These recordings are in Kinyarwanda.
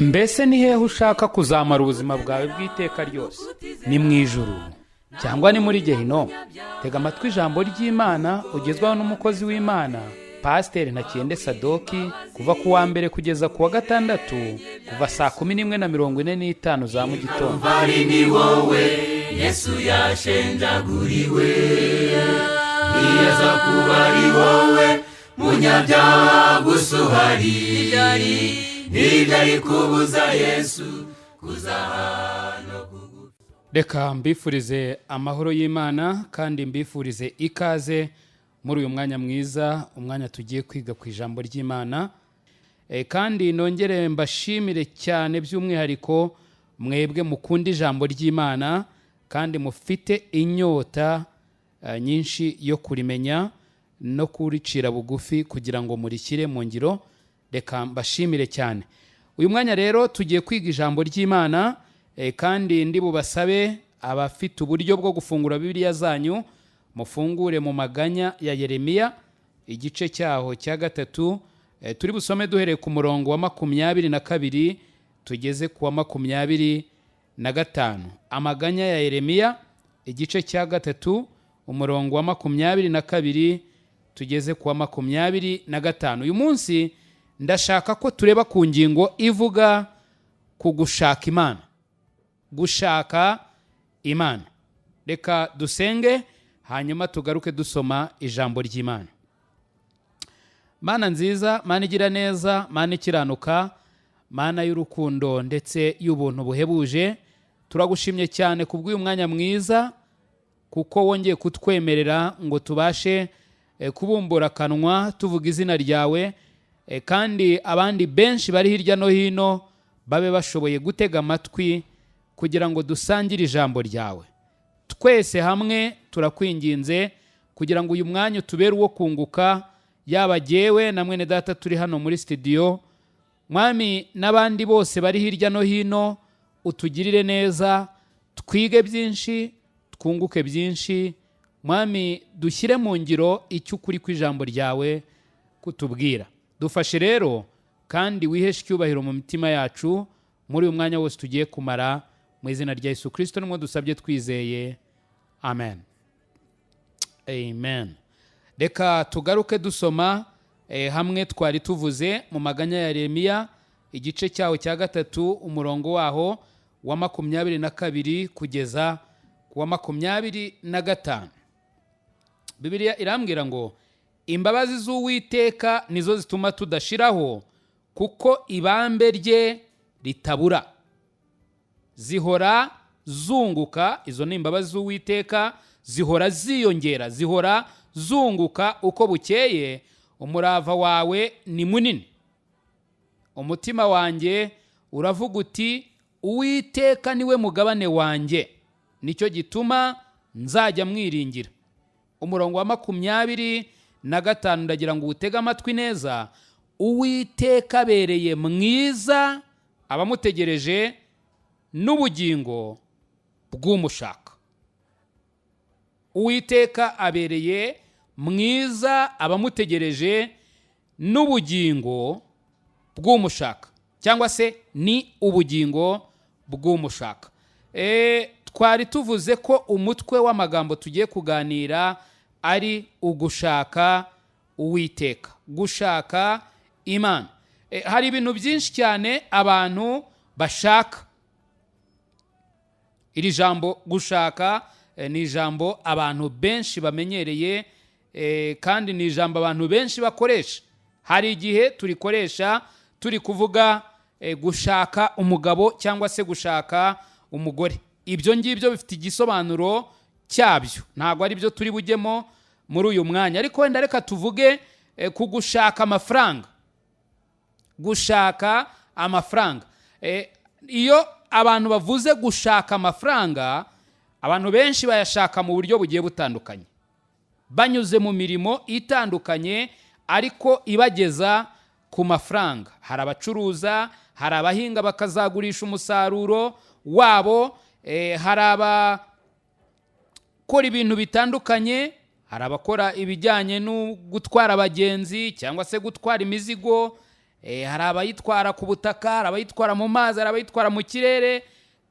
Mbese ni hehe ushaka kuzamara ubuzima bwawe bw'iteka ryose? Ni mu ijuru cyangwa ni muri gehinomu? Tega amatwi ijambo ry'Imana ugezwaho n'umukozi w'Imana, Pasiteri Ntakiyende Sadoki, kuva ku wa mbere kugeza ku wa gatandatu, kuva saa 11:45 za mu gitondo. Ari ni wowe Yesu yashenjaguriwe, niyaza kuba ari wowe munyabyaha gusa uhari, ntibyari kubuza Yesu kuza hano. Reka mbifurize amahoro y'Imana kandi mbifurize ikaze muri uyu mwanya mwiza, umwanya tugiye kwiga ku ijambo ry'Imana. Kandi nongere mbashimire cyane by'umwihariko mwebwe mukunda ijambo ry'Imana kandi mufite inyota nyinshi yo kurimenya no kuricira bugufi kugira ngo murishyire mu ngiro. Reka mbashimire cyane. Uyu mwanya rero tugiye kwiga ijambo ry'Imana, kandi ndi bubasabe abafite uburyo bwo gufungura Bibiliya zanyu mufungure mu Maganya ya Yeremiya, igice cyaho cya gatatu. Turi busome duhereye ku murongo wa 22 tugeze ku wa 25. Amaganya ya Yeremiya, igice cya gatatu, umurongo wa 22 tugeze ku wa 25. Uyu munsi ndashaka ko tureba ku ngingo ivuga ku gushaka Imana, gushaka Imana. Reka dusenge, hanyuma tugaruke dusoma ijambo ry'Imana. Mana nziza, Mana igira neza, Mana ikiranuka, Mana y'urukundo ndetse y'ubuntu buhebuje, turagushimye cyane ku bw'uyu mwanya mwiza, kuko wongeye kutwemerera ngo tubashe kubumbura akanwa tuvuga izina ryawe, kandi abandi benshi bari hirya no hino babe bashoboye gutega amatwi kugira ngo dusangire ijambo ryawe twese hamwe. Turakwinginze kugira ngo uyu mwanya utubere uwo kunguka, yaba jyewe na mwene data turi hano muri sitidiyo, Mwami, n'abandi bose bari hirya no hino. Utugirire neza, twige byinshi, twunguke byinshi. Mwami, dushyire mu ngiro icyo ukuri kw'ijambo ryawe kutubwira. Dufashe rero kandi wiheshe icyubahiro mu mitima yacu muri uyu mwanya wose tugiye kumara. Mu izina rya Yesu Kirisito nimwo dusabye twizeye, amen, amen. Reka tugaruke dusoma hamwe twari tuvuze mu Maganya ya Yeremiya, igice cyaho cya gatatu, umurongo waho wa 22 kugeza ku wa 25. Bibiliya irambwira ngo: "Imbabazi z'Uwiteka nizo zituma tudashiraho, kuko ibambe rye ritabura, zihora zunguka." Izo ni imbabazi z'Uwiteka, zihora ziyongera, zihora zunguka uko bukeye. Umurava wawe ni munini. Umutima wanjye uravuga uti: "Uwiteka niwe mugabane wanjye, nicyo gituma nzajya mwiringira." Umurongo wa 25 ndagira ngo uwutege amatwi neza: "Uwiteka abereye mwiza abamutegereje n'ubugingo bw'umushaka." Uwiteka abereye mwiza abamutegereje n'ubugingo bw'umushaka, cyangwa se ni ubugingo bw'umushaka. Twari tuvuze ko umutwe w'amagambo tugiye kuganira ari ugushaka Uwiteka, gushaka Imana. Hari ibintu byinshi cyane abantu bashaka. Iri jambo gushaka ni ijambo abantu benshi bamenyereye, kandi ni ijambo abantu benshi bakoresha. Hari igihe turikoresha turi kuvuga gushaka umugabo cyangwa se gushaka umugore. Ibyo ngibyo bifite igisobanuro cyabyo, ntabwo ari byo turi bujyemo muri uyu mwanya. Ariko wenda reka tuvuge ku gushaka amafaranga. Gushaka amafaranga, iyo abantu bavuze gushaka amafaranga, abantu benshi bayashaka mu buryo bugiye butandukanye, banyuze mu mirimo itandukanye ariko ibageza ku mafaranga. Hari abacuruza, hari abahinga bakazagurisha umusaruro wabo, hari abakora ibintu bitandukanye, hari abakora ibijyanye no gutwara abagenzi cyangwa se gutwara imizigo. Hari abayitwara ku butaka, hari abayitwara mu mazi, hari abayitwara mu kirere.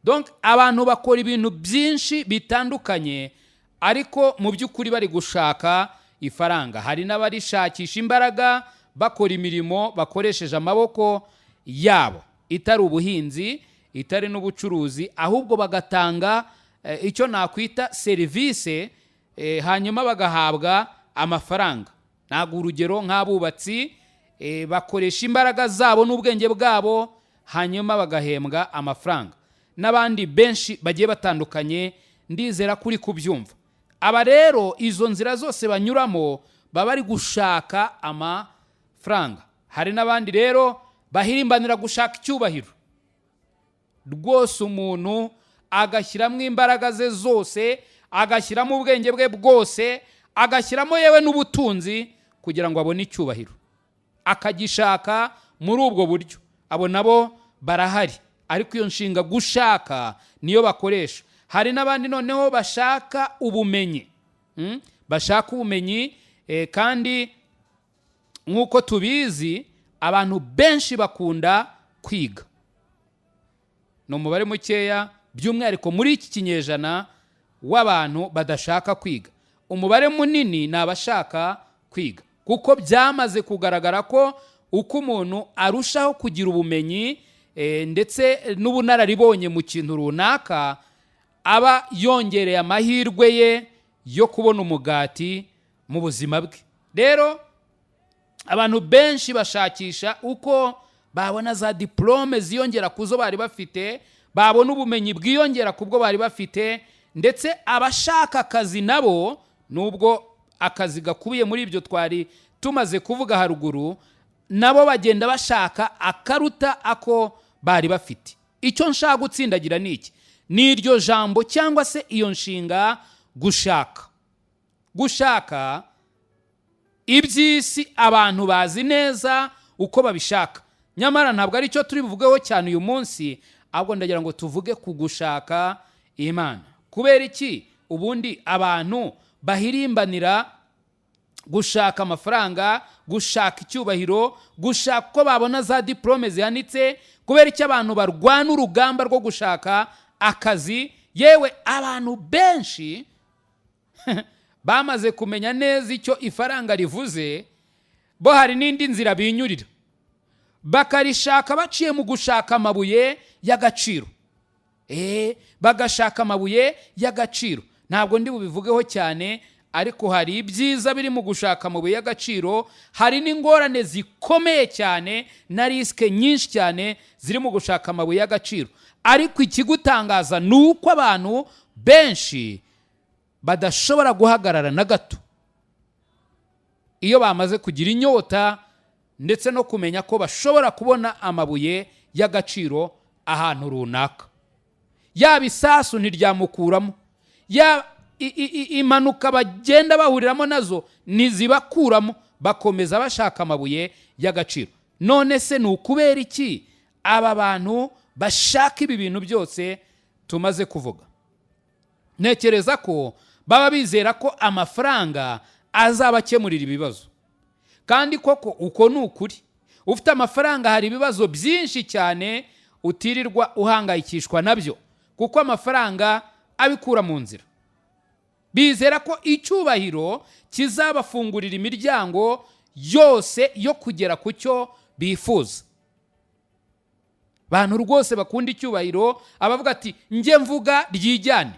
Donc abantu bakora ibintu byinshi bitandukanye, ariko mu by'ukuri bari gushaka ifaranga. Hari n'abarishakisha imbaraga, bakora imirimo bakoresheje amaboko yabo, itari ubuhinzi, itari n'ubucuruzi, ahubwo bagatanga icyo nakwita serivisi, hanyuma bagahabwa amafaranga. Ntabwo urugero nk'abubatsi, bakoresha imbaraga zabo n'ubwenge bwabo, hanyuma bagahembwa amafaranga, n'abandi benshi bagiye batandukanye. Ndizera kuri kubyumva. Aba rero, izo nzira zose banyuramo baba bari gushaka amafaranga. Hari n'abandi rero bahirimbanira gushaka icyubahiro. Rwose umuntu agashyiramo imbaraga ze zose, agashyiramo ubwenge bwe bwose, agashyiramo yewe n'ubutunzi kugira ngo abone icyubahiro, akagishaka muri ubwo buryo. Abo nabo barahari, ariko iyo nshinga gushaka niyo bakoresha. Hari n'abandi noneho bashaka ubumenyi. Bashaka ubumenyi, kandi nk'uko tubizi, abantu benshi bakunda kwiga. Ni umubare mukeya, by'umwihariko muri iki kinyejana, w'abantu badashaka kwiga. Umubare munini ni abashaka kwiga, kuko byamaze kugaragara ko uko umuntu arushaho kugira ubumenyi ndetse n'ubunararibonye mu kintu runaka, aba yongereye amahirwe ye yo kubona umugati mu buzima bwe. Rero abantu benshi bashakisha uko babona za diporome ziyongera ku zo bari bafite, babona ubumenyi bwiyongera ku bwo bari bafite. Ndetse abashaka akazi nabo, nubwo akazi gakubiye muri ibyo twari tumaze kuvuga haruguru, nabo bagenda bashaka akaruta ako bari bafite. Icyo nshaka gutsindagira ni iki? Ni iryo jambo cyangwa se iyo nshinga gushaka. Gushaka iby'isi, abantu bazi neza uko babishaka, nyamara ntabwo ari cyo turi buvugeho cyane uyu munsi, ahubwo ndagira ngo tuvuge ku gushaka Imana. Kubera iki ubundi abantu bahirimbanira gushaka amafaranga, gushaka icyubahiro, gushaka uko babona za diporome zihanitse? Kubera icyo abantu barwana urugamba rwo gushaka akazi? Yewe, abantu benshi bamaze kumenya neza icyo ifaranga rivuze. Bo hari n'indi nzira binyurira, bakarishaka baciye mu gushaka amabuye y'agaciro. Bagashaka amabuye y'agaciro. Ntabwo ndi bubivugeho cyane, ariko hari ibyiza biri mu gushaka amabuye y'agaciro, hari n'ingorane zikomeye cyane na risque nyinshi cyane ziri mu gushaka amabuye y'agaciro. Ariko ikigutangaza ni uko abantu benshi badashobora guhagarara na gato iyo bamaze kugira inyota ndetse no kumenya ko bashobora kubona amabuye y'agaciro ahantu runaka. Yaba isasu ntiryamukuramo, yaba impanuka bagenda bahuriramo nazo ntizibakuramo, bakomeza bashaka amabuye y'agaciro. None se ni ukubera iki aba bantu bashaka ibi bintu byose tumaze kuvuga? Ntekereza ko baba bizera ko amafaranga azabakemurira ibibazo. Kandi koko uko ni ukuri. Ufite amafaranga, hari ibibazo byinshi cyane utirirwa uhangayikishwa nabyo, kuko amafaranga abikura mu nzira. Bizera ko icyubahiro kizabafungurira imiryango yose yo kugera ku cyo bifuza. Abantu rwose bakunda icyubahiro, abavuga ati: "Njye mvuga ryijyane,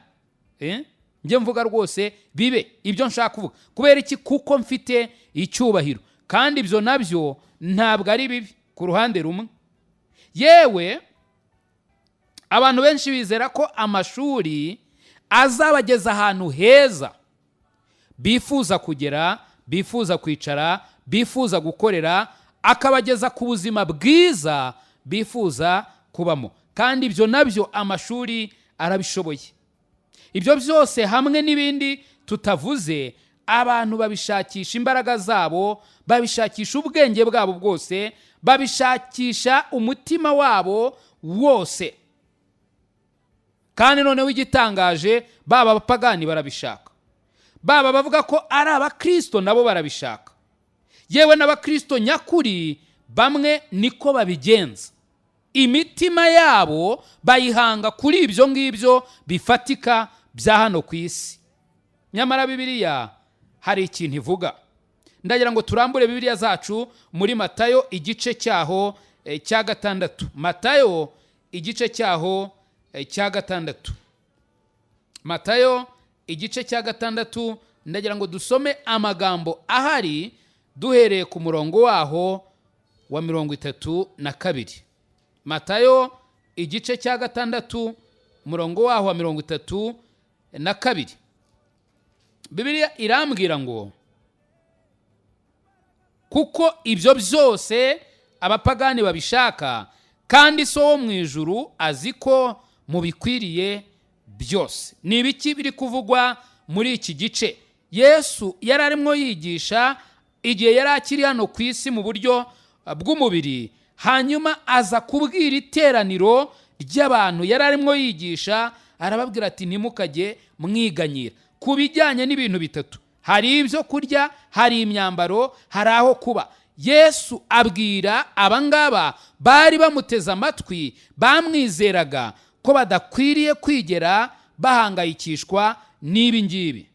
njye mvuga rwose bibe ibyo nshaka kuvuga." Kubera iki? Kuko mfite icyubahiro. Kandi ibyo nabyo ntabwo ari bibi ku ruhande rumwe. Yewe, abantu benshi bizera ko amashuri azabageza ahantu heza bifuza kugera, bifuza kwicara, bifuza gukorera, akabageza ku buzima bwiza bifuza kubamo. Kandi ibyo nabyo amashuri arabishoboye. Ibyo byose hamwe n'ibindi tutavuze, abantu babishakisha imbaraga zabo, babishakisha ubwenge bwabo bwose, babishakisha umutima wabo wose. Kandi noneho igitangaje, baba abapagani barabishaka, baba bavuga ko ari abakristo nabo barabishaka, yewe n'abakristo nyakuri. Bamwe niko babigenza, imitima yabo bayihanga kuri ibyo ngibyo bifatika bya hano ku isi. Nyamara Bibiliya hari ikintu ivuga. Ndagira ngo turambure Bibiliya zacu muri Matayo igice cyaho cya 6. Matayo igice cyaho cya 6. Matayo igice cya 6, ndagira ngo dusome amagambo ahari duhereye ku murongo waho wa 32. Matayo igice cya 6, umurongo waho wa 32. Bibiliya irambwira ngo kuko ibyo byose abapagani babishaka, kandi So wo mu ijuru azi ko mubikwiriye byose. Ni ibiki biri kuvugwa muri iki gice? Yesu yari arimo yigisha igihe yari akiri hano ku isi mu buryo bw'umubiri, hanyuma aza kubwira iteraniro ry'abantu yari arimo yigisha, arababwira ati ntimukajye mwiganyira ku bijyanye n'ibintu bitatu: hari ibyo kurya, hari imyambaro, hari aho kuba. Yesu abwira abangaba bari bamuteze amatwi, bamwizeraga, ko badakwiriye kwigera bahangayikishwa n'ibi ngibi,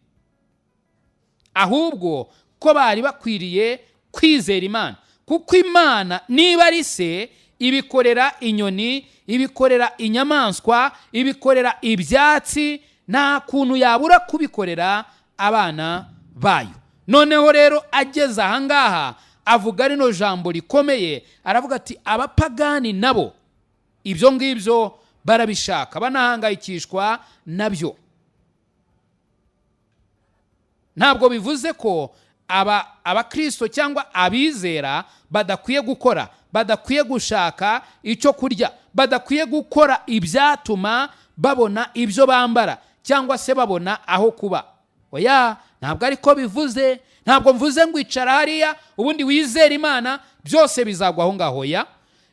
ahubwo ko bari bakwiriye kwizera Imana, kuko Imana niba ari se ibikorera inyoni, ibikorera inyamaswa, ibikorera ibyatsi, nta kuntu yabura kubikorera abana bayo. Noneho rero ageze ahangaha avuga rino jambo rikomeye, aravuga ati abapagani nabo ibyo ngibyo barabishaka, banahangayikishwa nabyo. Ntabwo bivuze ko abakristo cyangwa abizera badakwiye gukora, badakwiye gushaka icyo kurya, badakwiye gukora ibyatuma babona ibyo bambara cyangwa se babona aho kuba. Oya, ntabwo ariko bivuze. Ntabwo mvuze ngo icara hariya ubundi wizere Imana byose bizagwa aho ngaho. Ya,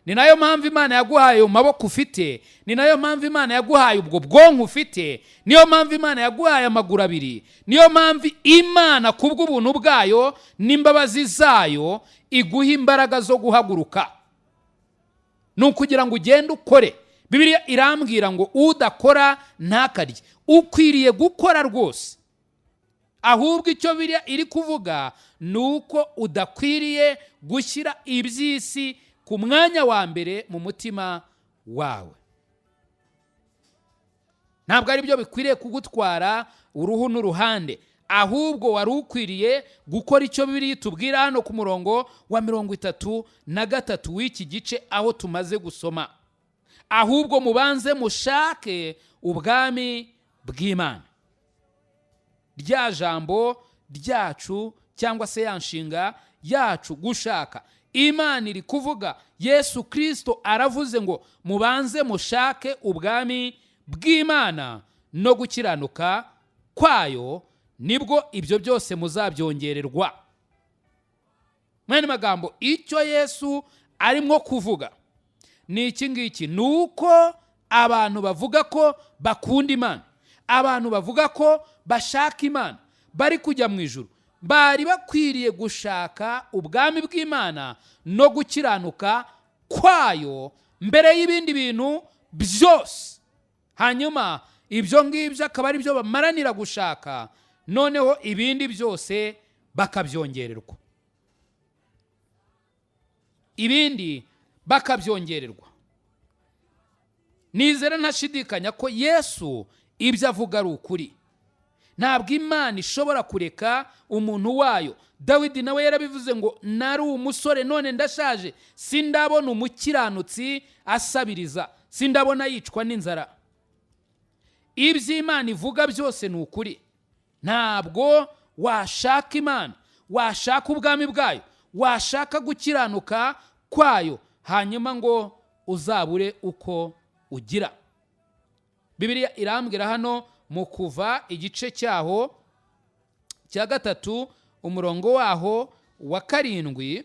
ni nayo mpamvu Imana yaguhaye ayo maboko ufite, ni nayo mpamvu Imana yaguhaye ubwo bwonko ufite, niyo mpamvu Imana yaguhaye amaguru abiri, niyo mpamvu Imana kubw'ubuntu bwayo n'imbabazi zayo iguha imbaraga zo guhaguruka. Ni ukugira ngo ugende ukore. Bibiliya irambwira ngo udakora ntakarye. Ukwiriye gukora rwose. Ahubwo icyo Bibiliya iri kuvuga ni uko udakwiriye gushyira iby'isi ku mwanya wa mbere mu mutima wawe. Ntabwo ari byo bikwiriye kugutwara uruhu n'uruhande, ahubwo wari ukwiriye gukora icyo Bibiliya itubwira hano ku murongo wa 33 w'iki gice aho tumaze gusoma. Ahubwo mubanze mushake ubwami bw'Imana. Rya jambo ryacu cyangwa se ya nshinga yacu gushaka, Imana iri kuvuga, Yesu Kristo aravuze ngo mubanze mushake ubwami bw'Imana no gukiranuka kwayo, nibwo ibyo byose muzabyongererwa. Mwene magambo, icyo Yesu arimo kuvuga ni iki ngiki: ni uko abantu bavuga ko bakunda Imana, abantu bavuga ko bashaka Imana, bari kujya mu ijuru, bari bakwiriye gushaka ubwami bw'Imana no gukiranuka kwayo mbere y'ibindi bintu byose. Hanyuma ibyo ngibyo akaba ari byo bamaranira gushaka, noneho ibindi byose bakabyongererwa. Ibindi bakabyongererwa. Nizera ntashidikanya ko Yesu ibyo avuga ari ukuri. Ntabwo Imana ishobora kureka umuntu wayo. Dawidi nawe yarabivuze ngo nari umusore none ndashaje, sindabona umukiranutsi asabiriza, sindabona yicwa n'inzara. Ibyo Imana ivuga byose ni ukuri. Ntabwo washaka Imana, washaka ubwami bwayo, washaka gukiranuka kwayo, hanyuma ngo uzabure uko ugira. Bibiliya irambwira hano mu Kuva igice cyaho cya 3 umurongo waho wa 7,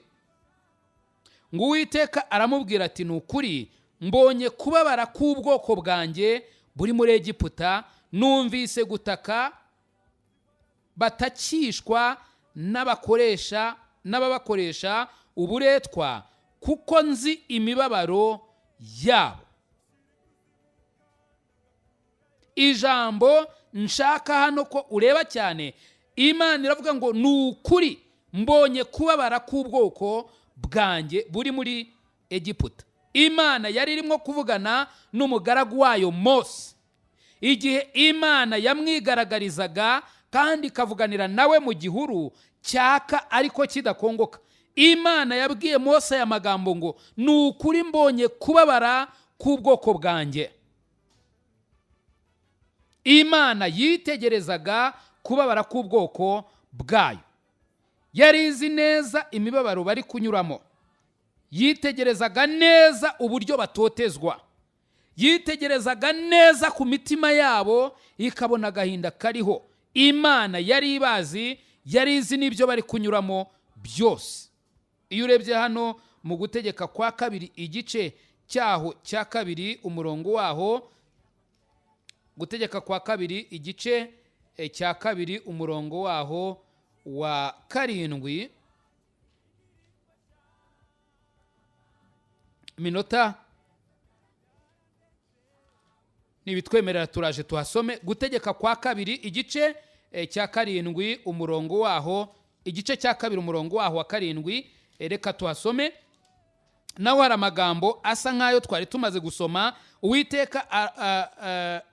ngo Uwiteka aramubwira ati ni ukuri mbonye kubabara k'ubwoko bwanjye buri muri Egiputa, numvise gutaka batakishwa n'abakoresha n'ababakoresha uburetwa, Kuko nzi imibabaro yabo. Ijambo nshaka hano ko ureba cyane, Imana iravuga ngo: "Ni ukuri mbonye kubabara k'ubwoko bwanjye buri muri Egiputa." Imana yari irimo kuvugana n'umugaragu wayo Mose igihe Imana yamwigaragarizaga kandi ikavuganira nawe mu gihuru cyaka ariko kidakongoka. Imana yabwiye Mose aya magambo ngo: "Ni ukuri mbonye kubabara k'ubwoko bwanjye." Imana yitegerezaga kubabara k'ubwoko bwayo, yari izi neza imibabaro bari kunyuramo, yitegerezaga neza uburyo batotezwa, yitegerezaga neza ku mitima yabo ikabona agahinda kariho. Imana yari ibazi, yari izi n'ibyo bari kunyuramo byose. Iyo urebye hano mu Gutegeka kwa Kabiri, igice cyaho cya 2, umurongo waho, Gutegeka kwa Kabiri igice cya 2, umurongo waho wa 7, minota nibitwemerera turaje tuhasome. Gutegeka kwa Kabiri igice cya 7, umurongo waho, igice cya 2, umurongo waho wa 7, reka tuhasome. Naho hari amagambo asa nk'ayo twari tumaze gusoma. Uwiteka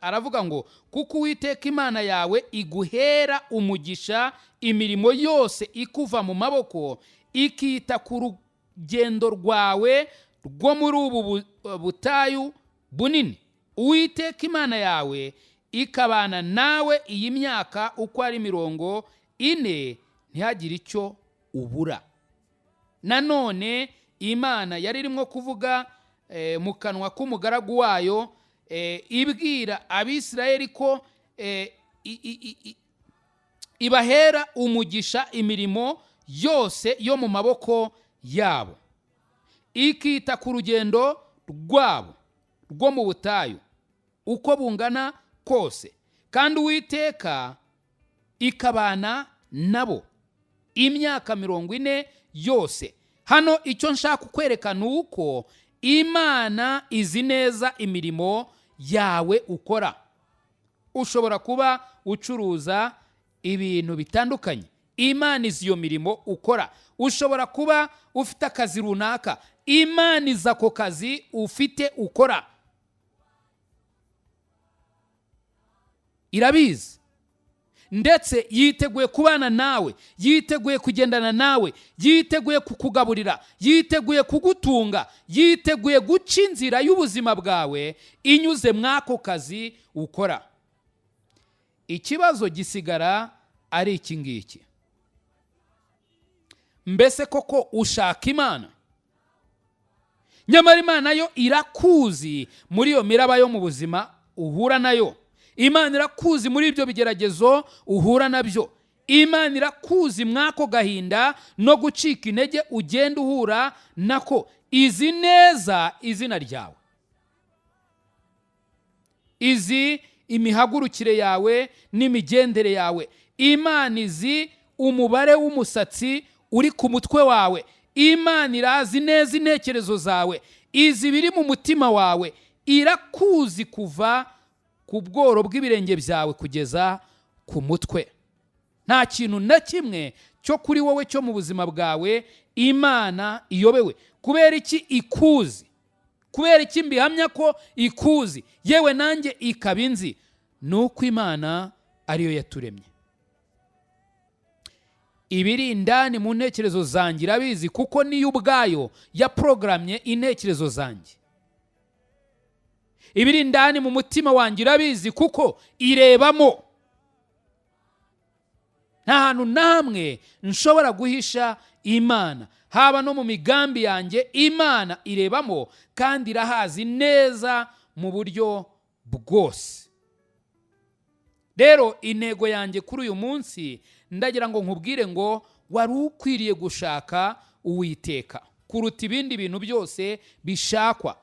aravuga ngo: "Kuko Uwiteka Imana yawe iguhera umugisha imirimo yose ikuva mu maboko, ikita ku rugendo rwawe rwo muri ubu butayu bunini. Uwiteka Imana yawe ikabana nawe iyi myaka uko ari 40, ntihagire icyo ubura." Nanone Imana yari irimo kuvuga mu kanwa k'umugaragu wayo, ibwira Abisirayeli ko ibahera umugisha imirimo yose yo mu maboko yabo, ikita ku rugendo rwabo rwo mu butayu uko bungana kose, kandi Uwiteka ikabana nabo imyaka 40 yose. Hano icyo nshaka kukwereka ni uko Imana izi neza imirimo yawe ukora. Ushobora kuba ucuruza ibintu bitandukanye, Imana izi iyo mirimo ukora. Ushobora kuba ufite akazi runaka, Imana izi ako kazi ufite ukora, irabizi, ndetse yiteguye kubana nawe, yiteguye kugendana nawe, yiteguye kukugaburira, yiteguye kugutunga, yiteguye guca inzira y'ubuzima bwawe inyuze mw'ako kazi ukora. Ikibazo gisigara ari iki ngiki: mbese koko ushaka Imana? Nyamara Imana yo irakuzi muri iyo miraba yo mu buzima uhura nayo. Imana irakuzi muri ibyo bigeragezo uhura nabyo. Imana irakuzi mw'ako gahinda no gucika intege ugenda uhura nako. Izi neza izina ryawe, izi imihagurukire yawe n'imigendere yawe. Imana izi umubare w'umusatsi uri ku mutwe wawe. Imana irazi neza intekerezo zawe, izi biri mu mutima wawe. Irakuzi kuva ku bworo bw'ibirenge byawe kugeza ku mutwe. Nta kintu na kimwe cyo kuri wowe cyo mu buzima bwawe Imana iyobewe. Kubera iki ikuzi? Kubera iki mbihamya ko ikuzi, yewe nanjye ikaba inzi? Ni uko Imana ariyo yaturemye. Ibiri indani mu ntekerezo zanjye irabizi, kuko niyo ubwayo yaporogaramye intekerezo zanjye. Ibiri indani mu mutima wanjye irabizi, kuko irebamo. Nta hantu na hamwe nshobora guhisha Imana, haba no mu migambi yanjye Imana irebamo kandi irahazi neza mu buryo bwose. Rero intego yanjye kuri uyu munsi, ndagira ngo nkubwire ngo wari ukwiriye gushaka Uwiteka kuruta ibindi bintu byose bishakwa,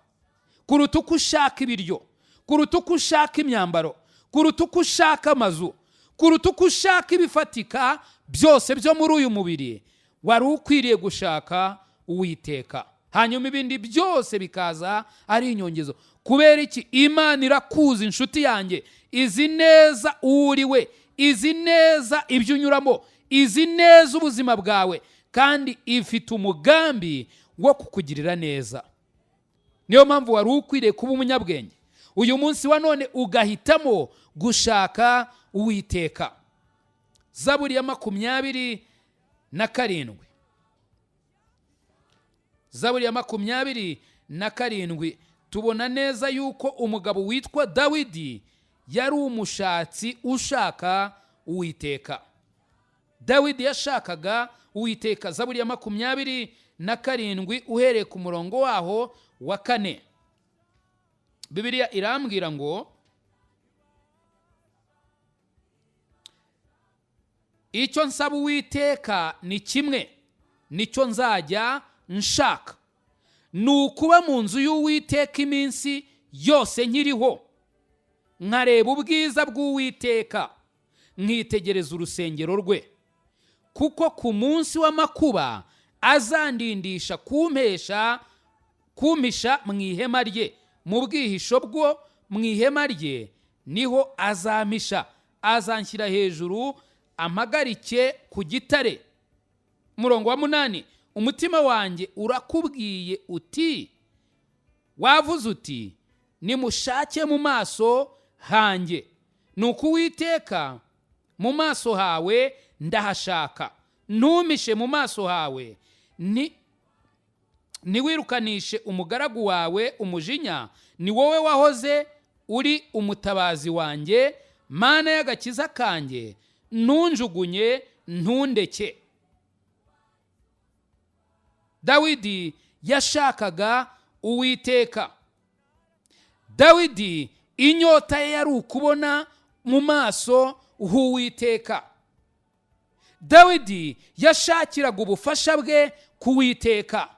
kuruta uko ushaka ibiryo, kuruta uko ushaka imyambaro, kuruta uko ushaka amazu, kuruta uko ushaka ibifatika byose byo muri uyu mubiri. Wari ukwiriye gushaka Uwiteka. Hanyuma ibindi byose bikaza ari inyongezo. Kubera iki? Imana irakuzi inshuti yanjye, izi neza uwo uri we, izi neza ibyo unyuramo, izi neza ubuzima bwawe, kandi ifite umugambi wo kukugirira neza. Niyo mpamvu wari ukwiriye kuba umunyabwenge uyu munsi wa none, ugahitamo gushaka Uwiteka. Zaburi ya 27, Zaburi ya 27, tubona neza yuko umugabo witwa Dawidi yari umushatsi ushaka Uwiteka. Dawidi yashakaga Uwiteka. Zaburi ya 27 uhereye ku murongo waho wa 4, Bibiliya irambwira ngo icyo nsaba Uwiteka ni kimwe, nicyo nzajya nshaka, ni ukuba mu nzu y'Uwiteka iminsi yose nkiriho, nkareba ubwiza bw'Uwiteka, nkitegereza urusengero rwe. Kuko ku munsi w'amakuba azandindisha kumpisha mu ihema rye, mu bwihisho bwo mu ihema rye niho azampisha, azanshyira hejuru ampagarike ku gitare. Murongo wa 8, umutima wanjye urakubwiye uti, wavuze uti nimushake mu maso hanjye. Nuko Uwiteka, mu maso hawe ndahashaka, ntumishe mu maso hawe, ntiwirukanishe umugaragu wawe umujinya, ni wowe wahoze uri umutabazi wanjye, Mana y'agakiza kanjye, ntunjugunye ntundeke. Dawidi yashakaga Uwiteka. Dawidi inyota ye yari ukubona mu maso h'Uwiteka. Dawidi yashakiraga ubufasha bwe ku Witeka,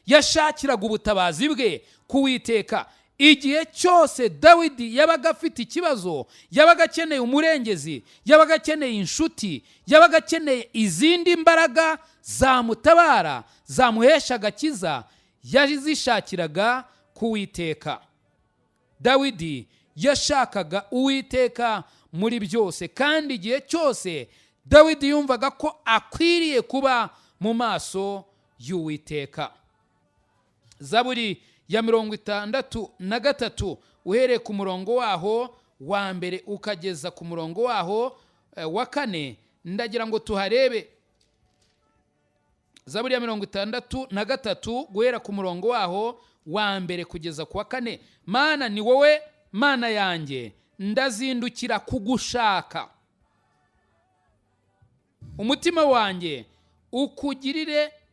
yashakiraga ubutabazi bwe ku Witeka. Igihe cyose Dawidi yabaga afite ikibazo, yabaga akeneye umurengezi, yabaga akeneye inshuti, yabaga akeneye izindi mbaraga zamutabara, zamuhesha agakiza, yazishakiraga ku Witeka. Dawidi yashakaga Uwiteka muri byose, kandi igihe cyose Dawidi yumvaga ko akwiriye kuba mu maso y'Uwiteka. Zaburi ya 63 uhereye ku murongo waho wa 1 ukageza ku murongo waho wa 4, ndagira ngo tuharebe. Zaburi ya 63 guhera ku murongo waho wa 1 kugeza ku wa 4. Mana ni wowe Mana yanjye, ndazindukira kugushaka, umutima wanjye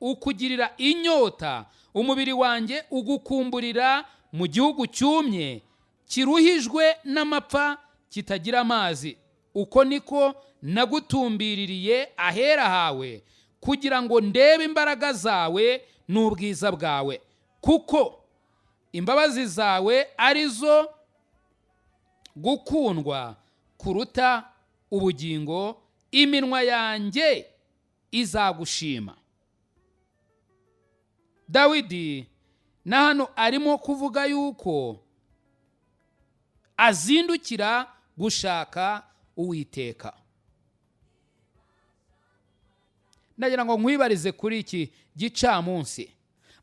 ukugirira inyota, umubiri wanjye ugukumburira mu gihugu cyumye kiruhijwe n'amapfa kitagira amazi. Uko niko nagutumbiririye ahera hawe, kugira ngo ndebe imbaraga zawe n'ubwiza bwawe, kuko imbabazi zawe arizo gukundwa kuruta ubugingo, iminwa yanjye izagushima. Dawidi na hano arimo kuvuga yuko azindukira gushaka Uwiteka. Ndagira ngo nkwibarize kuri iki gicamunsi,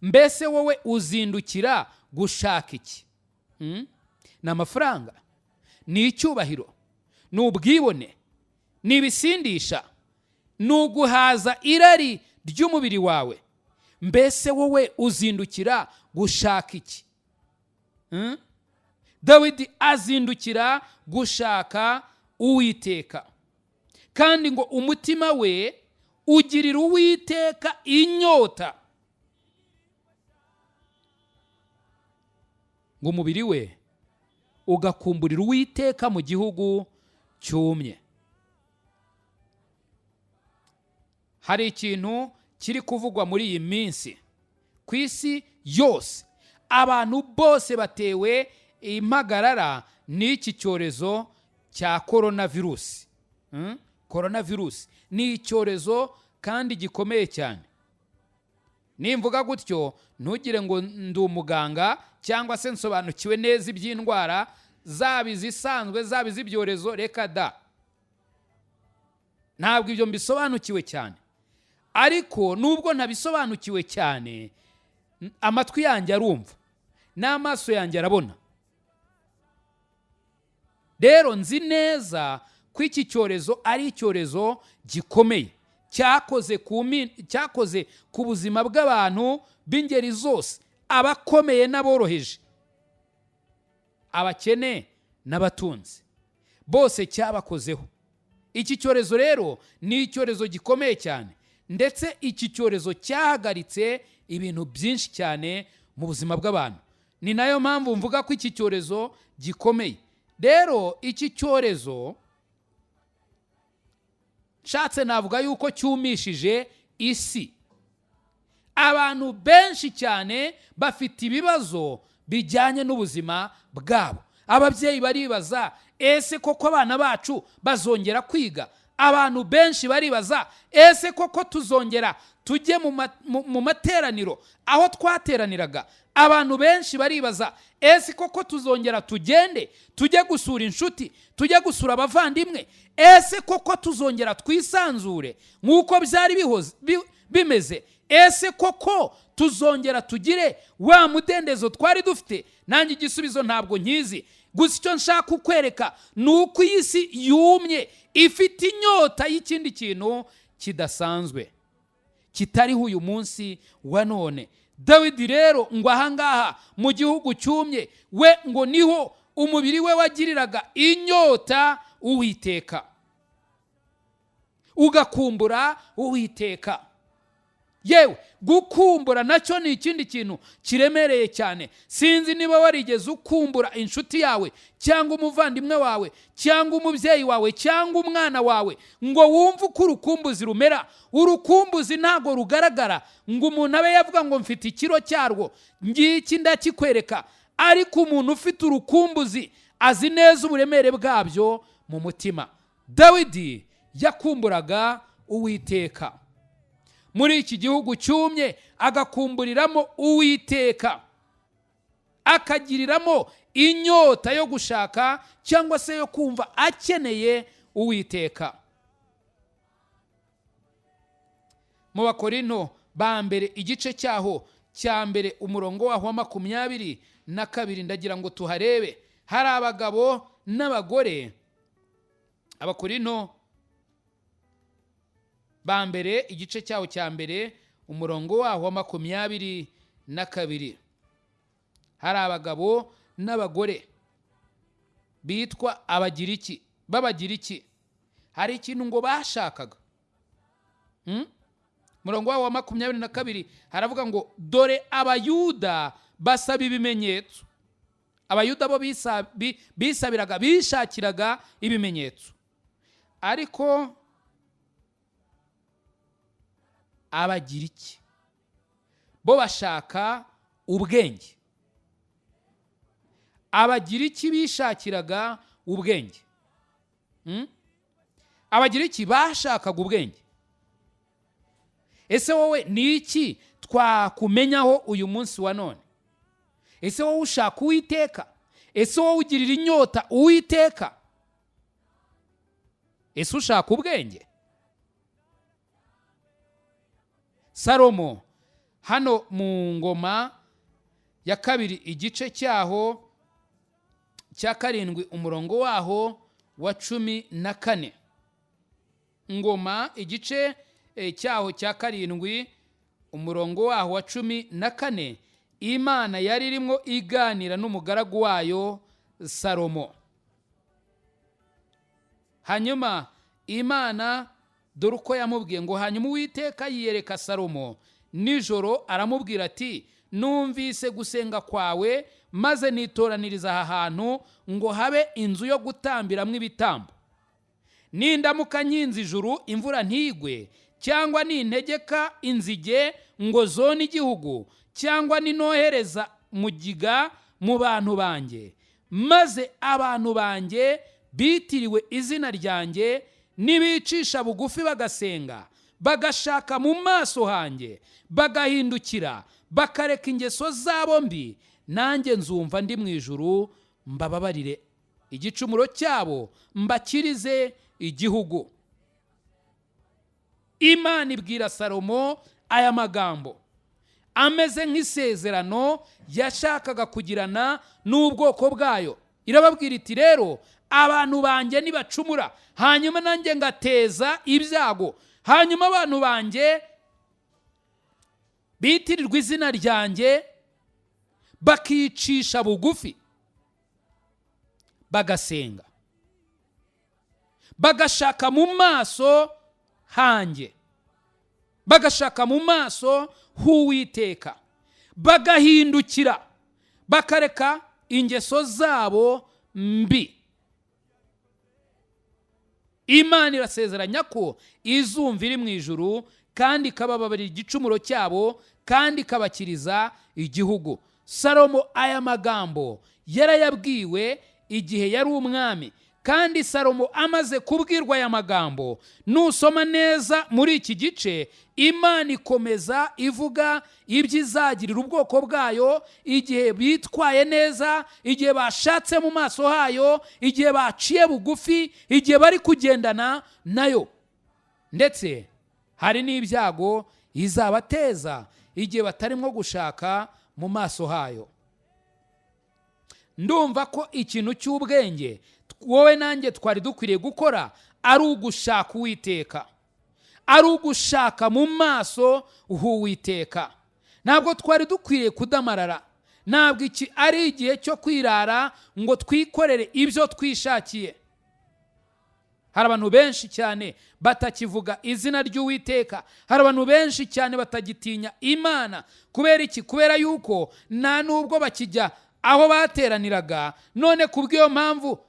mbese wowe uzindukira gushaka iki? Ni amafaranga, ni icyubahiro, ni ubwibone, ni ibisindisha, ni uguhaza irari ry'umubiri wawe? Mbese wowe uzindukira gushaka iki? Dawidi azindukira gushaka Uwiteka, kandi ngo umutima we ugirira Uwiteka inyota, ngo umubiri we ugakumburira Uwiteka mu gihugu cyumye. Hari ikintu kiri kuvugwa muri iyi minsi ku isi yose, abantu bose batewe impagarara n'iki cyorezo cya coronavirus. Coronavirus ni icyorezo kandi gikomeye cyane. Nimvuga gutyo ntugire ngo ndi umuganga cyangwa se nsobanukiwe neza iby'indwara, zaba izisanzwe zaba iz'ibyorezo, reka da, ntabwo ibyo mbisobanukiwe cyane. Ariko nubwo ntabisobanukiwe cyane, amatwi yanjye arumva n'amaso yanjye arabona. Rero nzi neza ko iki cyorezo ari icyorezo gikomeye cyakoze ku buzima bw'abantu b'ingeri zose, abakomeye n'aboroheje, abakene n'abatunzi, bose cyabakozeho. Iki cyorezo rero ni icyorezo gikomeye cyane, ndetse iki cyorezo cyahagaritse ibintu byinshi cyane mu buzima bw'abantu. Ni nayo mpamvu mvuga ko iki cyorezo gikomeye. Rero iki cyorezo nshatse navuga yuko cyumishije isi. Abantu benshi cyane bafite ibibazo bijyanye n'ubuzima bwabo. Ababyeyi baribaza, ese koko abana bacu bazongera kwiga? Abantu benshi baribaza, ese koko tuzongera tujye mu materaniro aho twateraniraga? Abantu benshi baribaza, ese koko tuzongera tugende tujye gusura inshuti, tujye gusura abavandimwe? Ese koko tuzongera twisanzure nk'uko byari bimeze? Ese koko tuzongera tugire wa mudendezo twari dufite? Nanjye igisubizo ntabwo nkizi. Gusa icyo nshaka kukwereka ni uko iyi si yumye, ifite inyota y'ikindi kintu kidasanzwe kitariho uyu munsi wa none. Dawidi rero ngo ahangaha mu gihugu cyumye, we ngo niho umubiri we wagiriraga inyota Uwiteka, ugakumbura Uwiteka. Yewe gukumbura nacyo ni ikindi kintu kiremereye cyane. Sinzi niba warigeze ukumbura inshuti yawe cyangwa umuvandimwe wawe cyangwa umubyeyi wawe cyangwa umwana wawe, ngo wumve uko urukumbuzi rumera. Urukumbuzi ntabwo rugaragara ngo umuntu abe yavuga ngo mfite ikiro cyarwo, ngiki ndakikwereka. Ariko umuntu ufite urukumbuzi azi neza uburemere bwabyo mu mutima. Dawidi yakumburaga Uwiteka muri iki gihugu cyumye, agakumburiramo Uwiteka, akagiriramo inyota yo gushaka cyangwa se yo kumva akeneye Uwiteka. Mu Bakorinto ba mbere igice cyaho cya mbere umurongo waho wa 22, ndagira ngo tuharebe. Hari abagabo n'abagore. Abakorinto ba mbere igice cyaho cya mbere umurongo waho wa 22, hari abagabo n'abagore bitwa Abagiriki, b'Abagiriki. Hari ikintu ngo bashakaga. Murongo waho wa 22 haravuga ngo dore Abayuda basaba ibimenyetso. Abayuda bo bisabiraga, bishakiraga ibimenyetso, ariko Abagiriki bo bashaka ubwenge. Abagiriki bishakiraga ubwenge. Abagiriki bashakaga ubwenge. Ese wowe ni iki twakumenyaho uyu munsi wa none? Ese wowe ushaka Uwiteka? Ese wowe ugirira inyota Uwiteka? Ese ushaka ubwenge? Salomo hano mu Ngoma ya kabiri igice cyaho cya 7 umurongo waho wa 14. Ngoma igice cyaho cya 7 umurongo waho wa 14, Imana yari irimo iganira n'umugaragu wayo Salomo. Hanyuma Imana dore uko yamubwiye ngo hanyuma Uwiteka yiyereka Salomo nijoro aramubwira ati numvise gusenga kwawe, maze nitoraniriza aha hantu ngo habe inzu yo gutambiramo ibitambo. Nindamuka nkinze ijuru imvura ntigwe, cyangwa nintegeka inzige ngo zone igihugu, cyangwa ninohereza mugiga mu bantu banjye, maze abantu banjye bitiriwe izina ryanjye nibicisha bugufi bagasenga, Bagashaka mu maso hanjye, bagahindukira, bakareka ingeso zabo mbi, nanjye nzumva ndi mu ijuru, mbababarire igicumuro cyabo, mbakirize igihugu. Imana ibwira Salomo aya magambo ameze nk'isezerano yashakaga kugirana n'ubwoko bwayo. Irababwira iti rero abantu banjye nibacumura, hanyuma nanjye ngateza ibyago, hanyuma abantu banjye bitirirwa izina ryanjye bakicisha bugufi, bagasenga, bagashaka mu maso hanjye, bagashaka mu maso h'Uwiteka, bagahindukira, bakareka ingeso zabo mbi. Imana irasezeranya ko izumva iri mu ijuru, kandi ikabababarira igicumuro cyabo, kandi ikabakiriza igihugu. Salomo aya magambo yarayabwiwe igihe yari umwami, kandi Salomo amaze kubwirwa aya magambo, nusoma neza muri iki gice, Imana ikomeza ivuga ibyo izagirira ubwoko bwayo igihe bitwaye neza, igihe bashatse mu maso hayo, igihe baciye bugufi, igihe bari kugendana nayo. Ndetse hari n'ibyago izabateza igihe batarimo gushaka mu maso hayo. Ndumva ko ikintu cy'ubwenge wowe nanjye twari dukwiriye gukora ari ugushaka Uwiteka, ari ugushaka mu maso h'Uwiteka. Ntabwo twari dukwiriye kudamarara, ntabwo iki ari igihe cyo kwirara ngo twikorere ibyo twishakiye. Hari abantu benshi cyane batakivuga izina ry'Uwiteka, hari abantu benshi cyane batagitinya Imana. Kubera iki? Kubera yuko nta nubwo bakijya aho bateraniraga, none kubw'iyo mpamvu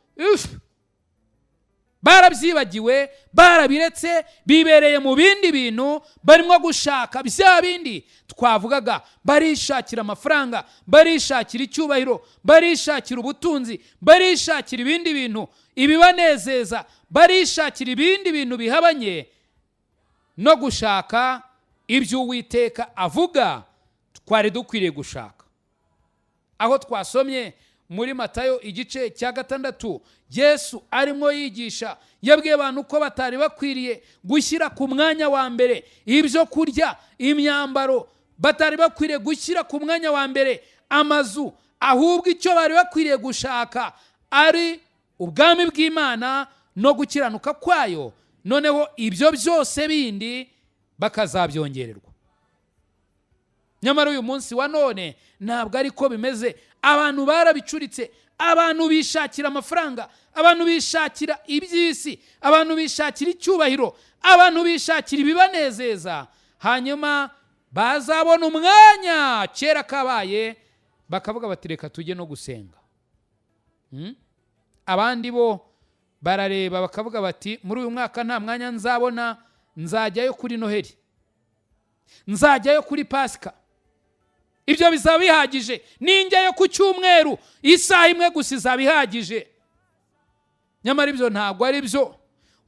barabyibagiwe, barabiretse, bibereye mu bindi bintu, barimo gushaka bya bindi twavugaga. Barishakira amafaranga, barishakira icyubahiro, barishakira ubutunzi, barishakira ibindi bintu ibibanezeza, barishakira ibindi bintu bihabanye no gushaka ibyo Uwiteka avuga twari dukwiriye gushaka. Aho twasomye muri Matayo igice cya 6, Yesu arimo yigisha, yabwiye abantu ko batari bakwiriye gushyira ku mwanya wa mbere ibyo kurya, imyambaro, batari bakwiriye gushyira ku mwanya wa mbere amazu, ahubwo icyo bari bakwiriye gushaka ari ubwami bw'Imana no gukiranuka kwayo, noneho ibyo byose bindi bakazabyongererwa. Nyamara uyu munsi wa none ntabwo ariko bimeze. Abantu barabicuritse, abantu bishakira amafaranga, abantu bishakira iby'isi, abantu bishakira icyubahiro, abantu bishakira ibibanezeza, hanyuma bazabona umwanya kera kabaye bakavuga bati reka tujye no gusenga. Abandi bo barareba bakavuga bati muri uyu mwaka nta mwanya nzabona, nzajyayo kuri Noheli, nzajyayo kuri Pasika, ibyo bizaba bihagije, ninjyayo ku cyumweru isaha imwe gusa izaba ihagije. Nyamara ibyo ntabwo ari byo.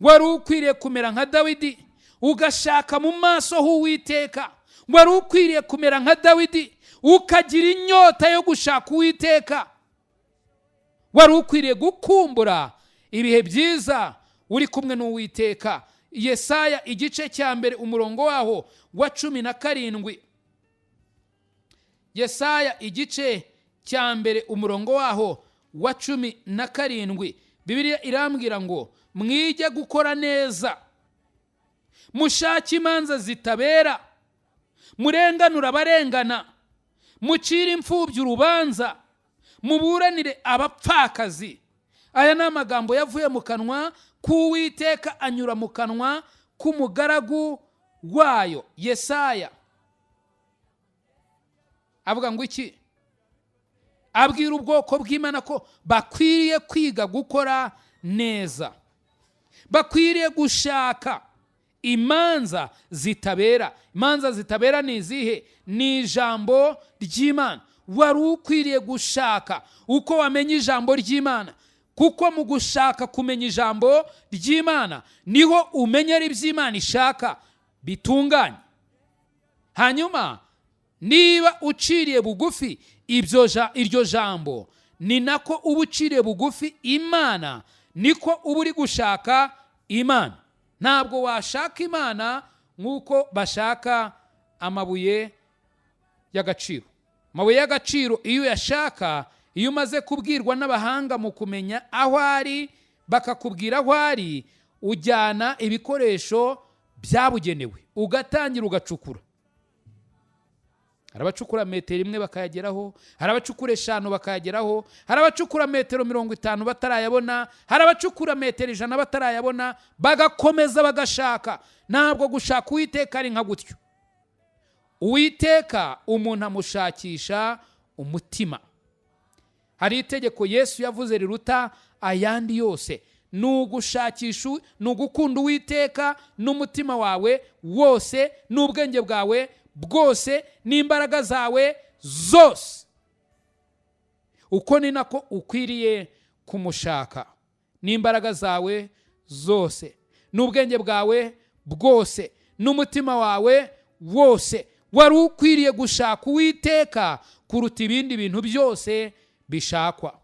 Wari ukwiriye kumera nka Dawidi, ugashaka mu maso h'Uwiteka. Wari ukwiriye kumera nka Dawidi, ukagira inyota yo gushaka Uwiteka. Wari ukwiriye gukumbura ibihe byiza uri kumwe n'Uwiteka. Yesaya igice cya 1 umurongo waho wa 17. Yesaya igice cya 1 umurongo waho wa 17. Bibiliya irambwira ngo mwige gukora neza, mushake imanza zitabera, murenganura abarengana, mucire imfubyi urubanza, muburanire abapfakazi. Aya ni amagambo yavuye mu kanwa k'Uwiteka, anyura mu kanwa k'umugaragu wayo Yesaya. Avuga ngo iki? Abwira ubwoko bw'Imana ko bakwiriye kwiga gukora neza, bakwiriye gushaka imanza zitabera. Imanza zitabera ni izihe? Ni ijambo ry'Imana. Wari ukwiriye gushaka uko wamenya ijambo ry'Imana, kuko mu gushaka kumenya ijambo ry'Imana niho umenyera iby'Imana ishaka. Bitunganye. Hanyuma niba uciriye bugufi iryo jambo, ni nako uba uciriye bugufi Imana, niko uba uri gushaka Imana. Ntabwo washaka Imana nk'uko bashaka amabuye y'agaciro. Amabuye y'agaciro iyo uyashaka, iyo umaze kubwirwa n'abahanga mu kumenya aho ari, bakakubwira aho ari, ujyana ibikoresho byabugenewe, ugatangira ugacukura. Hari abacukura metero 1 bakayageraho, hari abacukura 5 bakayageraho, hari abacukura metero 50 batarayabona, hari abacukura metero 100 batarayabona, bagakomeza bagashaka. Ntabwo gushaka Uwiteka ari nka gutyo. Uwiteka umuntu amushakisha umutima. Hari itegeko Yesu yavuze riruta ayandi yose, ni ugushakisha, ni ugukunda Uwiteka n'umutima wawe wose, n'ubwenge bwawe bwose, n'imbaraga zawe zose. Uko ni nako ukwiriye kumushaka, n'imbaraga zawe zose, n'ubwenge bwawe bwose, n'umutima wawe wose. Wari ukwiriye gushaka Uwiteka kuruta ibindi bintu byose bishakwa.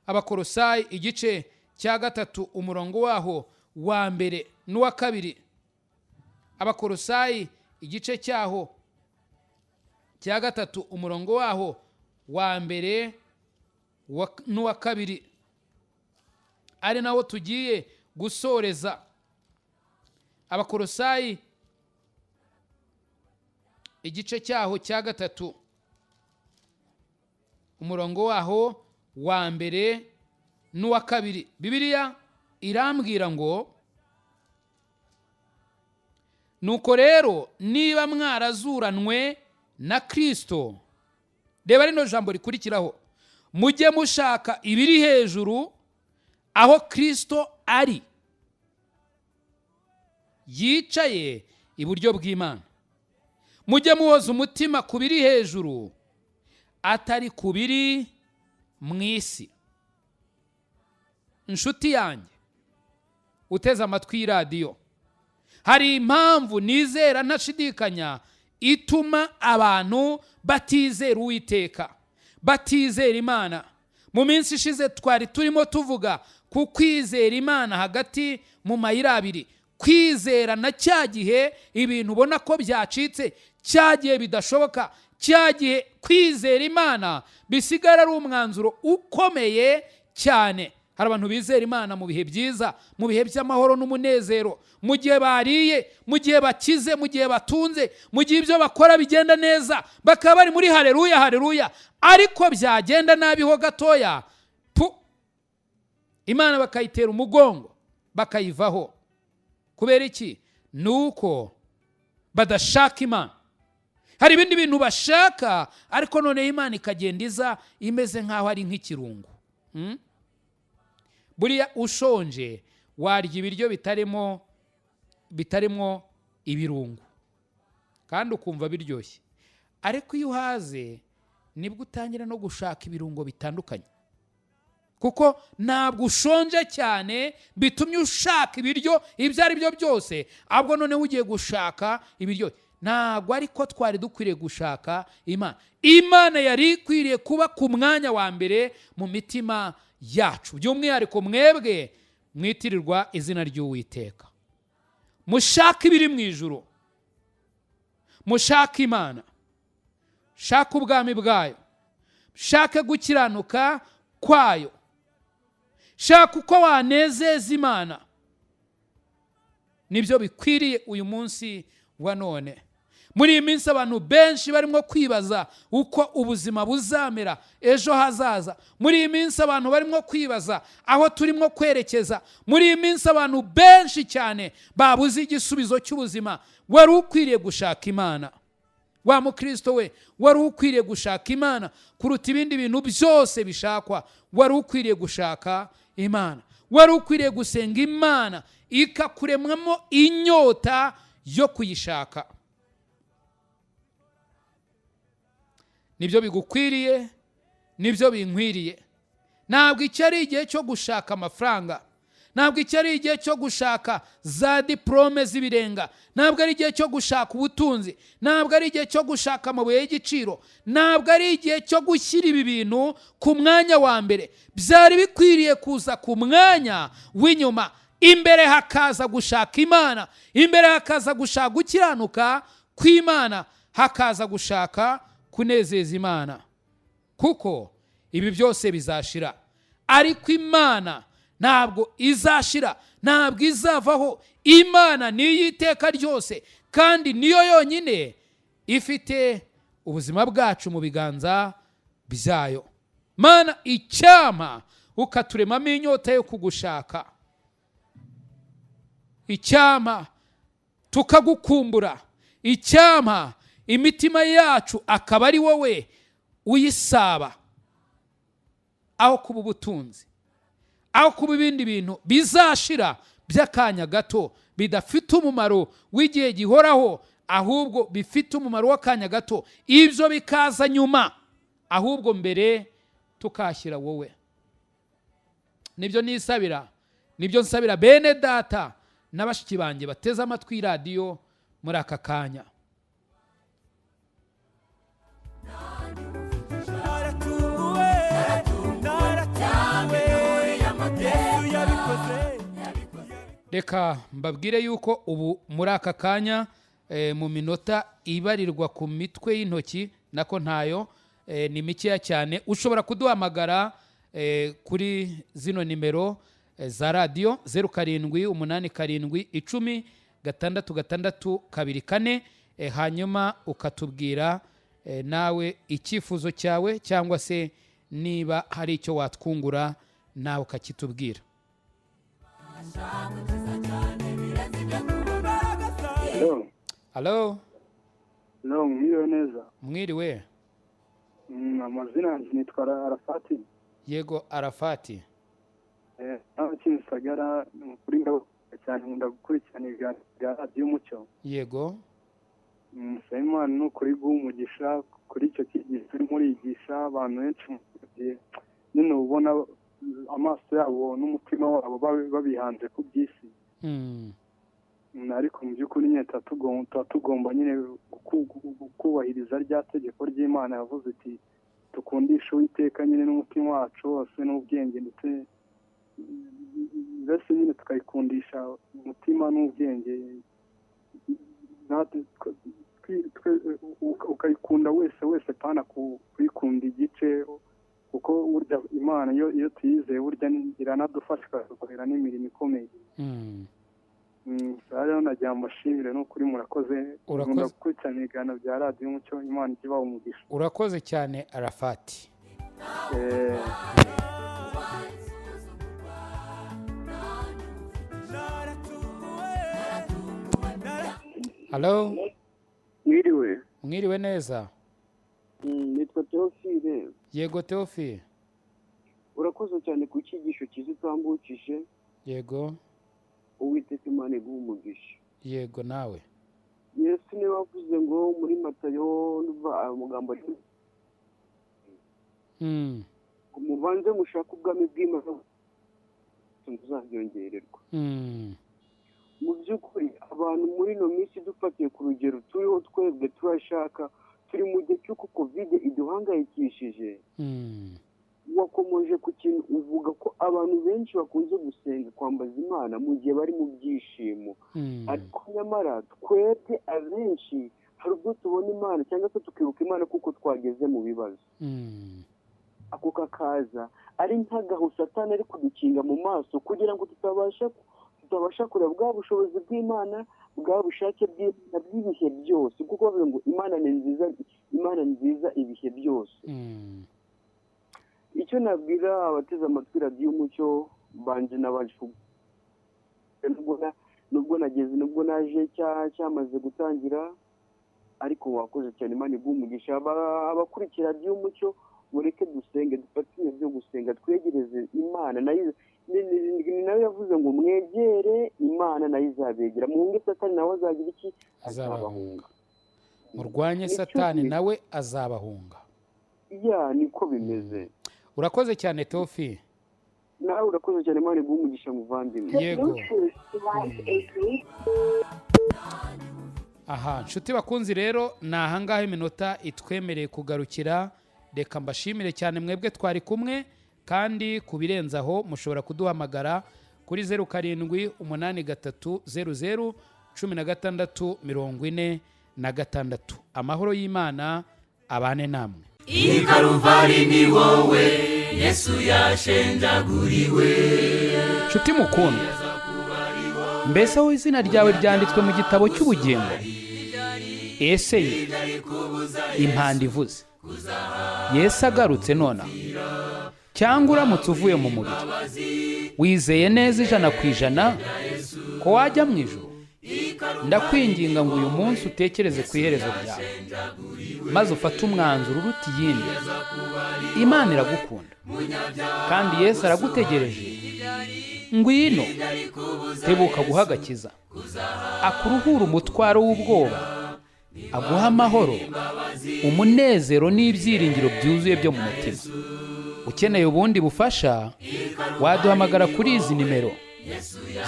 Abakolosayi igice cya 3 umurongo waho wa 1 n'uwa 2. Abakolosayi igice cyaho cya 3 umurongo waho wa 1 n'uwa 2, ari nawo tugiye gusoreza. Abakolosayi igice cyaho cya 3 umurongo waho wa 1 n'uwa 2. Bibiliya irambwira ngo nuko rero niba mwarazuranwe na Kristo, reba rino jambo rikurikiraho, mujye mushaka ibiri hejuru aho Kristo ari, yicaye iburyo bw'Imana. Mujye muhoza umutima ku biri hejuru, atari ku biri mu isi. Inshuti yanjye uteze amatwi y'iradiyo, hari impamvu nizera ntashidikanya ituma abantu batizera Uwiteka, batizera Imana. Mu minsi ishize twari turimo tuvuga ku kwizera Imana hagati mu mayira abiri. Kwizera na cya gihe ibintu ubona ko byacitse, cya gihe bidashoboka, cya gihe kwizera Imana bisigara ari umwanzuro ukomeye cyane. Hari abantu bizera Imana mu bihe byiza, mu bihe by'amahoro n'umunezero, mu gihe bariye, mu gihe bakize, mu gihe batunze, mu gihe ibyo bakora bigenda neza, bakaba bari muri haleluya haleluya. Ariko byagenda nabi ho gatoya, pu, Imana bakayitera umugongo, bakayivaho. Kubera iki? Nuko badashaka Imana. Hari ibindi bintu bashaka, ariko none Imana ikagenda iza imeze nkaho ari nk'ikirungo. Buriya ushonje warya ibiryo bitarimo ibirungo kandi ukumva biryoshye, ariko iyo uhaze nibwo utangira no gushaka ibirungo bitandukanye, kuko ntabwo ushonje cyane bitumye ushaka ibiryo ibyo ari byo byose, ahubwo noneho ugiye gushaka ibiryo. Ntabwo ariko twari dukwiriye gushaka Imana. Imana yari ikwiriye kuba ku mwanya wa mbere mu mitima yacu, by'umwihariko mwebwe mwitirirwa izina ry'Uwiteka. Mushake ibiri mu ijuru, mushake Imana, shake ubwami bwayo, shake gukiranuka kwayo, shaka uko wanezeza Imana. Nibyo bikwiriye uyu munsi wa none. Muri iyi minsi abantu benshi barimo kwibaza uko ubuzima buzamera ejo hazaza. Muri iyi minsi abantu barimo kwibaza aho turimo kwerekeza. Muri iyi minsi abantu benshi cyane babuze igisubizo cy'ubuzima. Wari ukwiriye gushaka Imana. Wa mukristo we, wari ukwiriye gushaka Imana kuruta ibindi bintu byose bishakwa. Wari ukwiriye gushaka Imana. Wari ukwiriye gusenga Imana ikakuremwamo inyota yo kuyishaka. Nibyo bigukwiriye, nibyo binkwiriye. Ntabwo icyo ari igihe cyo gushaka amafaranga, Ntabwo iki ari igihe cyo gushaka za diporome z'ibirenga. Ntabwo ari igihe cyo gushaka ubutunzi. Ntabwo ari igihe cyo gushaka amabuye y'igiciro. Ntabwo ari igihe cyo gushyira ibi bintu ku mwanya wa mbere. Byari bikwiriye kuza ku mwanya w'inyuma. Imbere hakaza gushaka Imana, imbere hakaza gushaka gukiranuka kw'Imana, hakaza gushaka kunezeza Imana, kuko ibi byose bizashira. Ariko Imana ntabwo izashira, ntabwo izavaho. Imana ni iy'iteka ryose, kandi niyo yonyine ifite ubuzima bwacu mu biganza byayo. Mana, icyampa ukaturemamo inyota yo kugushaka, icyampa tukagukumbura, icyampa imitima yacu akaba ari wowe uyisaba, aho kuba ubutunzi, aho kuba ibindi bintu bizashira by'akanya gato, bidafite umumaro w'igihe gihoraho, ahubwo bifite umumaro w'akanya gato. Ibyo bikaza nyuma, ahubwo mbere tukashyira wowe. Nibyo nisabira, nibyo nsabira bene data na bashiki banjye bateze amatwi radiyo muri aka kanya. Reka mbabwire yuko ubu muri aka kanya, mu minota ibarirwa ku mitwe y'intoki, nako ntayo, ni mikeya cyane, ushobora kuduhamagara kuri zino nimero za radiyo: 07 87 10 6 6 2 4, hanyuma ukatubwira nawe icyifuzo cyawe, cyangwa se niba hari icyo watwungura nawe ukakitubwira. Halo. No, mwiriwe neza. Mwiriwe. Amazina yanjye nitwa Arafati. Yego, Arafati. Nawe Kimisagara, kuri ndabakunda cyane, nkunda gukurikirana ibiganiro bya Radiyo Umucyo. Yego. Nsaba Imana ni ukuri guha umugisha kuri icyo cyigisho urimo urigisha abantu benshi, mu gihe nyine ubona amaso yabo n'umutima wabo babihanze ku by'isi. Ariko mu by'ukuri nyine tuba tugomba nyine kubahiriza rya tegeko ry'Imana yavuze iti dukundishe Uwiteka nyine n'umutima wacu wose n'ubwenge, ndetse mbese nyine tukayikundisha umutima n'ubwenge, ukayikunda wese wese, pana kuyikunda igice, kuko burya Imana iyo tuyizeye burya iranadufasha ikadukorera n'imirimo ikomeye. Rero nagira ngo mbashimire, ni ukuri murakoze. Urakoze. Gukurikirana ibiganiro bya Radiyo Umucyo, Imana ijye ibaha umugisha. Urakoze cyane, Arafati. Halo. Mwiriwe. Mwiriwe neza. Nitwa Teofile. Yego, Teofile. Urakoze cyane ku cyigisho cyiza utambukije. Yego. Uwiteka Imana iguhe umugisha. Yego, nawe. Yesu niwe wavuze ngo muri Matayo amagambo ari mubanze mushake ubwami bw'Imana muzabyongererwa. Mu by'ukuri abantu muri ino minsi dufatiye ku rugero turiho twebwe turashaka, turi mu gihe cy'uko Covid iduhangayikishije. Wakomoje ku kintu uvuga ko abantu benshi bakunze gusenga kwambaza Imana mu gihe bari mu byishimo, ariko nyamara twebwe abenshi hari ubwo tubona Imana cyangwa se tukibuka Imana kuko twageze mu bibazo. Ako kakaza ari nk'agahu Satani ari kudukinga mu maso kugira ngo tutabasha kureba bwa bushobozi bw'Imana, bwa bushake bw'Imana bw'ibihe byose, kuko bavuga ngo Imana ni nziza, Imana nziza ibihe byose. Icyo nabwira abateze amatwi Radiyo Umucyo, banje nabanje nubwo nageze, nubwo naje cyamaze gutangira, ariko wakoze cyane, Imana iguhe umugisha. Abakurikira Radiyo Umucyo, mureke dusenge, dufate ibihe byo gusenga, twegereze Imana. Nayo nayo yavuze ngo mwegere Imana nayo izabegera, muhunge Satani nawe azagira iki? Azabahunga. Murwanye Satani nawe azabahunga. Ya, niko bimeze. Urakoze cyane, Teofile. Nawe urakoze cyane, Imana iguhe umugisha muvandimwe. Yego. Aha nshuti bakunzi rero, ni ahangaha iminota itwemereye kugarukira. Reka mbashimire cyane mwebwe twari kumwe, kandi ku birenze aho mushobora kuduhamagara kuri 0783001646. Amahoro y'Imana abane namwe. I Karuvari ni wowe Yesu yashenjaguriwe. Nshuti mukundwa, mbese aho izina ryawe ryanditswe mu gitabo cy'ubugingo? Ese ye impanda ivuze Yesu agarutse nonaha, cyangwa uramutse uvuye mu mubiri, wizeye neza 100% ko wajya mu ijuru? Ndakwinginga ngo uyu munsi utekereze ku iherezo ryawe, maze ufate umwanzuro uruta iyindi. Imana iragukunda kandi Yesu aragutegereje. Ngwino, tebuka guha agakiza, akuruhura umutwaro w'ubwoba, aguha amahoro, umunezero n'ibyiringiro byuzuye byo mu mutima. Ukeneye ubundi bufasha, waduhamagara kuri izi nimero: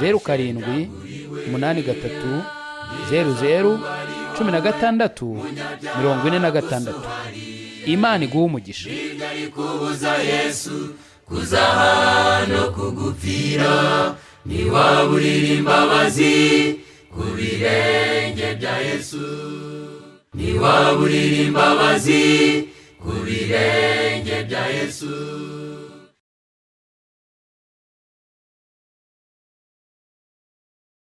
0783001646. Imana iguhe umugisha. Kubuza Yesu kuzaha no kugupfira, ntiwaburira imbabazi ku birenge bya Yesu, ntiwaburira imbabazi ku birenge bya Yesu.